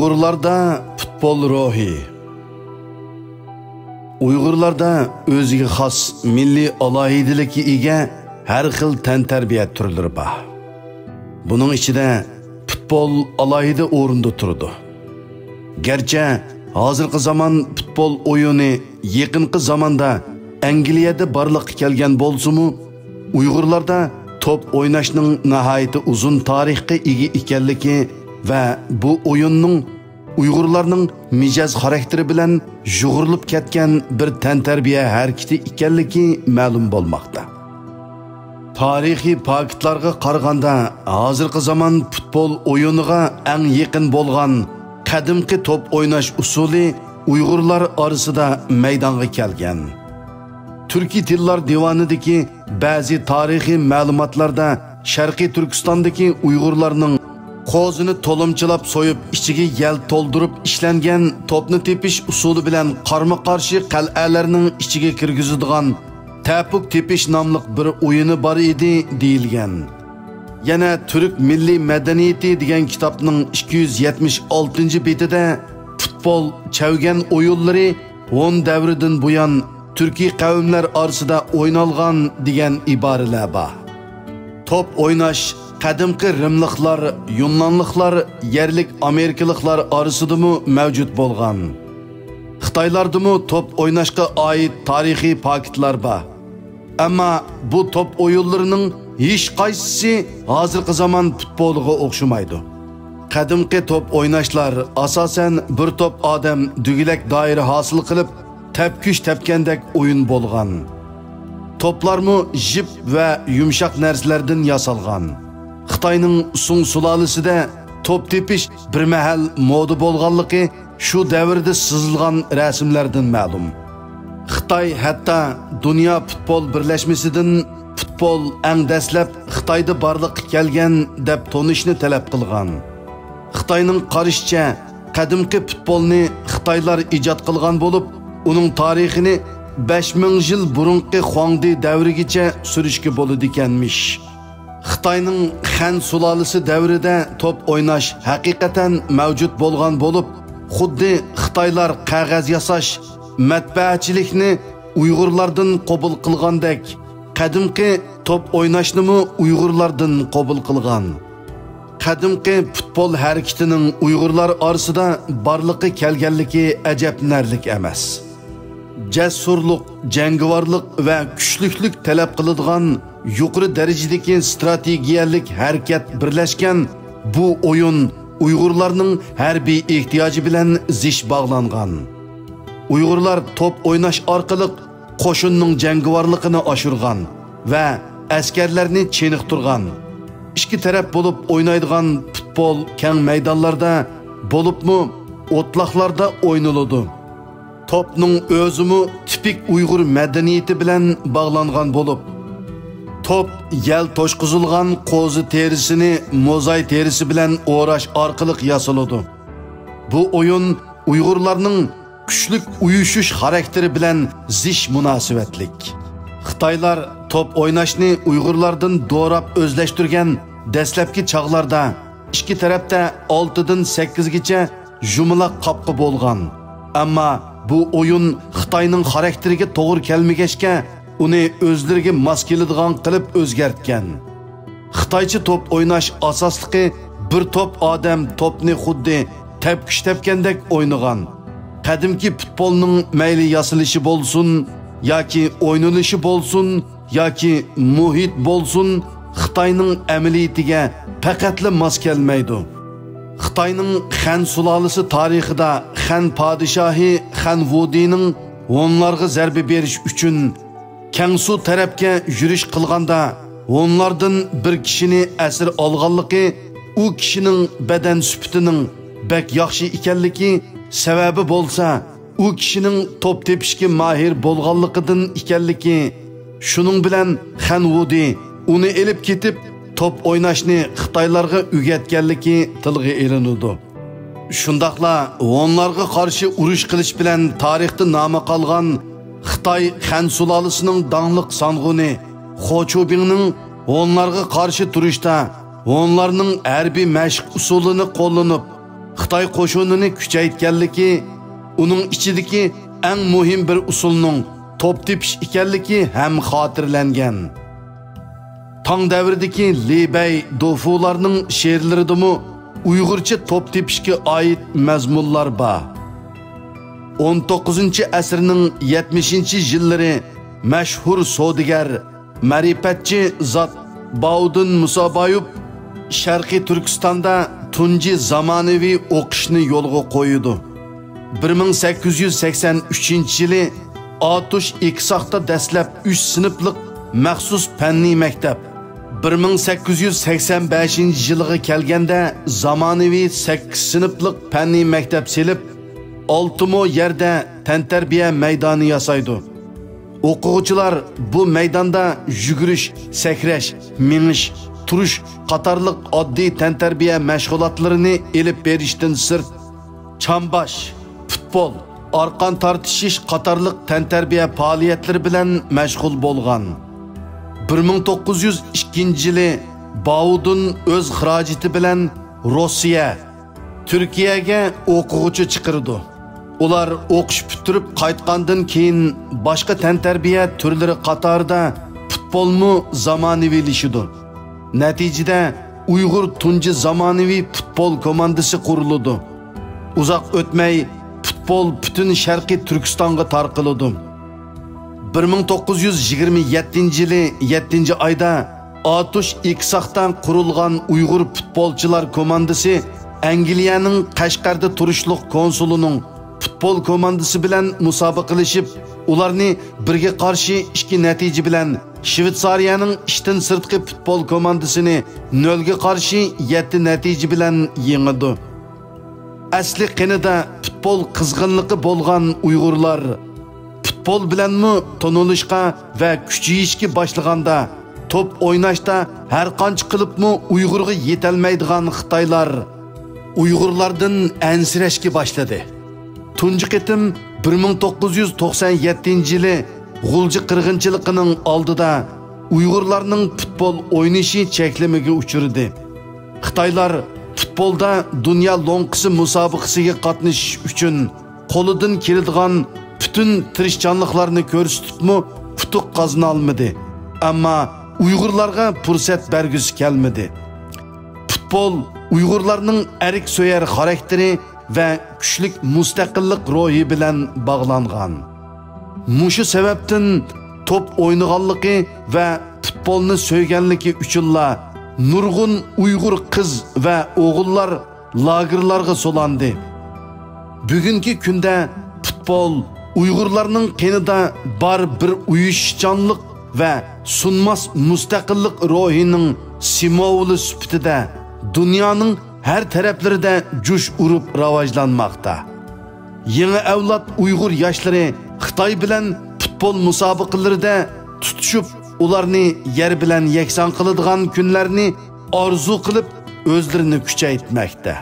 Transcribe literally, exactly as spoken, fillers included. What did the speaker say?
ئۇيغۇرلاردا پۇتبول روھى. ئۇيغۇرلاردا ئۆزىگە خاس مىللىي ئالاھىدىلىككە ئىگە ھەر خىل تەنتەربىيە تۈرلىرى بار. بۇنىڭ ئىچىدە پۇتبول ئالاھىدە ئورۇندا تۇرىدۇ. گەرچە ھازىرقى زامان پۇتبول ئويۇنى يېقىنقى زاماندا ئەنگلىيەدە بارلىققا كەلگەن بولسىمۇ، ئۇيغۇرلاردا توپ ئويناشنىڭ ناھايىتى ئۇزۇن تارىخقا ئىگە ئىكەنلىكى ۋە بۇ ئويۇننىڭ ئۇيغۇرلارنىڭ مىجەز خاراكتېرى بىلەن يۇغۇرۇلۇپ كەتكەن بىر تەنتەربىيە ھەرىكىتى ئىكەنلىكى مەلۇم بولماقتا. تارىخىي پاكىتلارغا قارىغاندا، ھازىرقى زامان پۇتبول ئويۇنىغا ئەڭ يېقىن بولغان قەدىمكى توپ ئويناش ئۇسۇلى ئۇيغۇرلار ئارىسىدا مەيدانغا كەلگەن. تۈركىي تىللار دىۋانىدىكى بەزى تارىخىي مەلۇماتلاردا شەرقىي تۈركىستاندىكى ئۇيغۇرلارنىڭ قوزىنى تولۇمچىلاپ سويۇپ، ئىچىگە يەل تولدۇرۇپ ئىشلەنگەن توپنى تېپىش ئۇسۇلى بىلەن قارمۇ-قارشى قەلئەلەرنىڭ ئىچىگە كىرگۈزىدىغان تەپۈك تېپىش ناملىق بىر ئويۇنى بار ئىدى دېيىلگەن. يەنە تۈرك مىللىي مەدەنىيىتى دېگەن كىتابنىڭ ئىككى يۈز يەتمىش ئالتىنچى بېتىدە پۇتبول، چەۋگەن ئويۇنلىرى ھون دەۋرىدىن بۇيان تۈركىي قەۋملەر ئارىسىدا ئوينالغان دېگەن ئىبارىلەر بار. توپ ئويناش قەدىمكى رىملىقلار، يۇننانلىقلار، يەرلىك ئامېرىكىلىقلار ئارىسىدىمۇ مەۋجۇت بولغان. خىتايلاردىمۇ توپ ئويناشقا ئائىت تارىخىي پاكىتلار بار. ئەمما بۇ توپ ئويۇنلىرىنىڭ ھېچقايسىسى ھازىرقى زامان پۇتبولىغا ئوخشىمايدۇ. قەدىمكى توپ ئويناشلار ئاساسەن بىر توپ ئادەم دۈگىلەك دائىرە ھاسىل قىلىپ، تەپكۈش تەپكەندەك ئويۇن بولغان. توپلارمۇ جىپ ۋە يۇمشاق نەرسىلەردىن ياسالغان. خىتاينىڭ سۇڭ سۇلالىسىدە توپ تېپىش بىر مەھەل مودا بولغانلىقى شۇ دەۋردە سىزىلغان رەسىملەردىن مەلۇم. خىتاي ھەتتا دۇنيا پۇتبول بىرلەشمىسىدىن پۇتبول ئەڭ دەسلەپ خىتايدا بارلىققا كەلگەن دەپ تونۇشنى تەلەپ قىلغان. خىتاينىڭ قارىشىچە، قەدىمكى پۇتبولنى خىتايلار ئىجاد قىلغان بولۇپ، ئۇنىڭ تارىخىنى بەش مىڭ يىل بۇرۇنقى خۇاڭدى دەۋرىگىچە سۈرۈشكە بولىدىكەنمىش. خىتاينىڭ خەن سۇلالىسى دەۋرىدە توپ ئويناش ھەقىقەتەن مەۋجۇت بولغان بولۇپ، خۇددى خىتايلار قەغەز ياساش، مەتبەئەچىلىكنى ئۇيغۇرلاردىن قوبۇل قىلغاندەك، قەدىمكى توپ ئويناشنىمۇ ئۇيغۇرلاردىن قوبۇل قىلغان. قەدىمكى پۇتبول ھەرىكىتىنىڭ ئۇيغۇرلار ئارىسىدا بارلىققا كەلگەنلىكى ئەجەبلىنەرلىك ئەمەس. جەسۇرلۇق، جەڭگىۋارلىق ۋە كۈچلۈكلۈك تەلەپ قىلىدىغان يۇقىرى دەرىجىدىكى ستراتېگىيەلىك ھەرىكەت بىرلەشكەن بۇ ئويۇن ئۇيغۇرلارنىڭ ھەربىي ئېھتىياجى بىلەن زىچ باغلانغان. ئۇيغۇرلار توپ ئويناش ئارقىلىق قوشۇننىڭ جەڭگىۋارلىقىنى ئاشۇرغان ۋە ئەسكەرلەرنى چېنىقتۇرغان. ئىككى تەرەپ بولۇپ ئوينايدىغان پۇتبول كەڭ مەيدانلاردا، بولۇپمۇ ئوتلاقلاردا ئوينىلىدۇ. توپنىڭ ئۆزىمۇ تىپىك ئۇيغۇر مەدەنىيىتى بىلەن باغلانغان بولۇپ، توپ يەل توشقۇزۇلغان قوزا تېرىسىنى موزاي تېرىسى بىلەن ئوراش ئارقىلىق ياسىلىدۇ. بۇ ئويۇن ئۇيغۇرلارنىڭ كۈچلۈك ئۇيۇشۇش خاراكتېرى بىلەن زىچ مۇناسىۋەتلىك. خىتايلار توپ ئويناشنى ئۇيغۇرلاردىن دوراپ ئۆزلەشتۈرگەن دەسلەپكى چاغلاردا ئىككى تەرەپتە ئالتىدىن سەككىزگىچە يۇمىلاق قاپقا بولغان. ئەمما بۇ ئويۇن خىتاينىڭ خاراكتېرىگە توغرا كەلمىگەچكە، ئۇنى ئۆزلىرىگە ماس كېلىدىغان قىلىپ ئۆزگەرتكەن. خىتايچە توپ ئويناش ئاساسلىقى بىر توپ ئادەم توپنى خۇددى تەپكۈش تەپكەندەك ئوينىغان. قەدىمكى پۇتبولنىڭ مەيلى ياسىلىشى بولسۇن ياكى ئوينىلىشى بولسۇن، ياكى مۇھىت بولسۇن، خىتاينىڭ ئەمەلىيىتىگە پەقەتلا ماس كەلمەيدۇ. خىتاينىڭ خەن سۇلالىسى تارىخىدا خەن پادىشاھى خەن ۋۇدىنىڭ ھونلارغا زەربە بېرىش ئۈچۈن كەڭسۇ تەرەپكە يۈرۈش قىلغاندا، ھونلاردىن بىر كىشىنى ئەسىر ئالغانلىقى ئۇ كىشىنىڭ بەدەن سۈپىتىنىڭ بەك ياخشى ئىكەنلىكى، سەۋەبى بولسا ئۇ كىشىنىڭ توپ تېپىشكە ماھىر بولغانلىقىدىن ئىكەنلىكى، شۇنىڭ بىلەن خەن ۋۇدى ئۇنى ئېلىپ كېتىپ، توپ ئويناشنى خىتايلارغا ئۆگەتكەنلىكى تىلغا ئېلىنىدۇ. شۇنداقلا ھونلارغا قارشى ئۇرۇش قىلىش بىلەن تارىختا نامى قالغان خىتاي خەن سۇلالىسىنىڭ داڭلىق سانغۇنى خو چۇبىڭنىڭ ھونلارغا قارشى تۇرۇشتا ھونلارنىڭ ھەربىي مەشىق ئۇسۇلىنى قوللىنىپ، خىتاي قوشۇنىنى كۈچەيتكەنلىكى، ئۇنىڭ ئىچىدىكى ئەڭ مۇھىم بىر ئۇسۇلنىڭ توپ تېپىش ئىكەنلىكى ھەم خاتىرىلەنگەن. تاڭ دەۋرىدىكى لى بەي، دۇفۇلارنىڭ شېئىرلىرىدىمۇ ئۇيغۇرچە توپ تېپىشكە ئائىت مەزمۇنلار بار. ئون توققۇزىنچى ئەسىرنىڭ يەتمىشىنچى يىللىرى مەشھۇر سودىگەر، مەرىپەتچى زات باۋۇدۇن مۇسابايېۋ شەرقىي تۈركىستاندا تۇنجى زامانىۋى ئوقۇشنى يولغا قويىدۇ. بىر مىڭ سەككىز يۈز سەكسەن ئۈچىنچى يىلى ئاتۇش ئېكساقتا دەسلەپ ئۈچ سىنىپلىق مەخسۇس پەننىي مەكتەپ، بىر مىڭ سەككىز يۈز سەكسەن بەشىنچى يىلىغا كەلگەندە زامانىۋى سەككىز سىنىپلىق پەننىي مەكتەپ سېلىپ، ئالتە مو يەردە تەنتەربىيە مەيدانى ياسايدۇ. ئوقۇغۇچىلار بۇ مەيداندا يۈگۈرۈش، سەكرەش، مېڭىش، تۇرۇش قاتارلىق ئاددىي تەنتەربىيە مەشغۇلاتلىرىنى ئېلىپ بېرىشتىن سىرت، چامباش، پۇتبول، ئارقان تارتىشىش قاتارلىق تەنتەربىيە پائالىيەتلىرى بىلەن مەشغۇل بولغان. بىر مىڭ توققۇز يۈز ئىككىنچى يىلى باۋۇدۇن ئۆز خىراجىتى بىلەن روسىيە، تۈركىيەگە ئوقۇغۇچى چىقىرىدۇ. ئۇلار ئوقۇش پۈتتۈرۈپ قايتقاندىن كېيىن، باشقا تەنتەربىيە تۈرلىرى قاتارىدا پۇتبولمۇ زامانىۋىلىشىدۇ. نەتىجىدە، ئۇيغۇر تۇنجى زامانىۋى پۇتبول كوماندىسى قۇرۇلىدۇ. ئۇزاق ئۆتمەي، پۇتبول پۈتۈن شەرقىي تۈركىستانغا تارقىلىدۇ. بىر مىڭ توققۇز يۈز يىگىرمە يەتتىنچى يىلى يەتتىنچى ئايدا ئاتۇش ئېكساقتا قۇرۇلغان ئۇيغۇر پۇتبولچىلار كوماندىسى ئەنگلىيەنىڭ قەشقەردە تۇرۇشلۇق كونسۇلىنىڭ پۇتبول كوماندىسى بىلەن مۇسابىقىلىشىپ، ئۇلارنى بىرگە قارشى ئىككى نەتىجە بىلەن، شۋېتسارىيەنىڭ ئىشتىن سىرتقى پۇتبول كوماندىسىنى نۆلگە قارشى يەتتە نەتىجە بىلەن يېڭىدۇ. ئەسلى قېنىدا پۇتبول قىزغىنلىقى بولغان ئۇيغۇرلار پۇتبول بىلەنمۇ تونۇلۇشقا ۋە كۈچىيىشكە باشلىغاندا، توپ ئويناشتا ھەرقانچە قىلىپمۇ ئۇيغۇرغا يېتەلمەيدىغان خىتايلار ئۇيغۇرلاردىن ئەنسىرەشكە باشلىدى. تۇنجى قېتىم بىر مىڭ توققۇز يۈز توقسان يەتتىنچى يىلى غۇلجا قىرغىنچىلىقىنىڭ ئالدىدا ئۇيغۇرلارنىڭ پۇتبول ئوينىشى چەكلىمىگە ئۇچرىدى. خىتايلار پۇتبولدا دۇنيا لوڭقىسى مۇسابىقىسىگە قاتنىشىش ئۈچۈن قولىدىن كېلىدىغان پۈتۈن تىرىشچانلىقلارنى كۆرسىتىپمۇ ئۇتۇق قازىنالمىدى. ئەمما ئۇيغۇرلارغا پۇرسەت بەرگۈسى كەلمىدى. پۇتبول ئۇيغۇرلارنىڭ ئەركسۆيەر خاراكتېرى ۋە كۈچلۈك مۇستەقىللىق روھى بىلەن باغلانغان. مۇشۇ سەۋەبتىن توپ ئوينىغانلىقى ۋە پۇتبولنى سۆيگەنلىكى ئۈچۈنلا نۇرغۇن ئۇيغۇر قىز ۋە ئوغۇللار لاگېرلارغا سولاندى. بۈگۈنكى كۈندە پۇتبول ئۇيغۇرلارنىڭ قېنىدا بار بىر ئۇيۇشۇشچانلىق ۋە سۇنماس مۇستەقىللىق روھىنىڭ سىمۋولى سۈپىتىدە دۇنيانىڭ ھەر تەرەپلىرىدە جۇش ئۇرۇپ راۋاجلانماقتا. يېڭى ئەۋلاد ئۇيغۇر ياشلىرى خىتاي بىلەن پۇتبول مۇسابىقىلىرىدە تۇتۇشۇپ، ئۇلارنى يەر بىلەن يەكسان قىلىدىغان كۈنلەرنى ئارزۇ قىلىپ، ئۆزلىرىنى كۈچەيتمەكتە.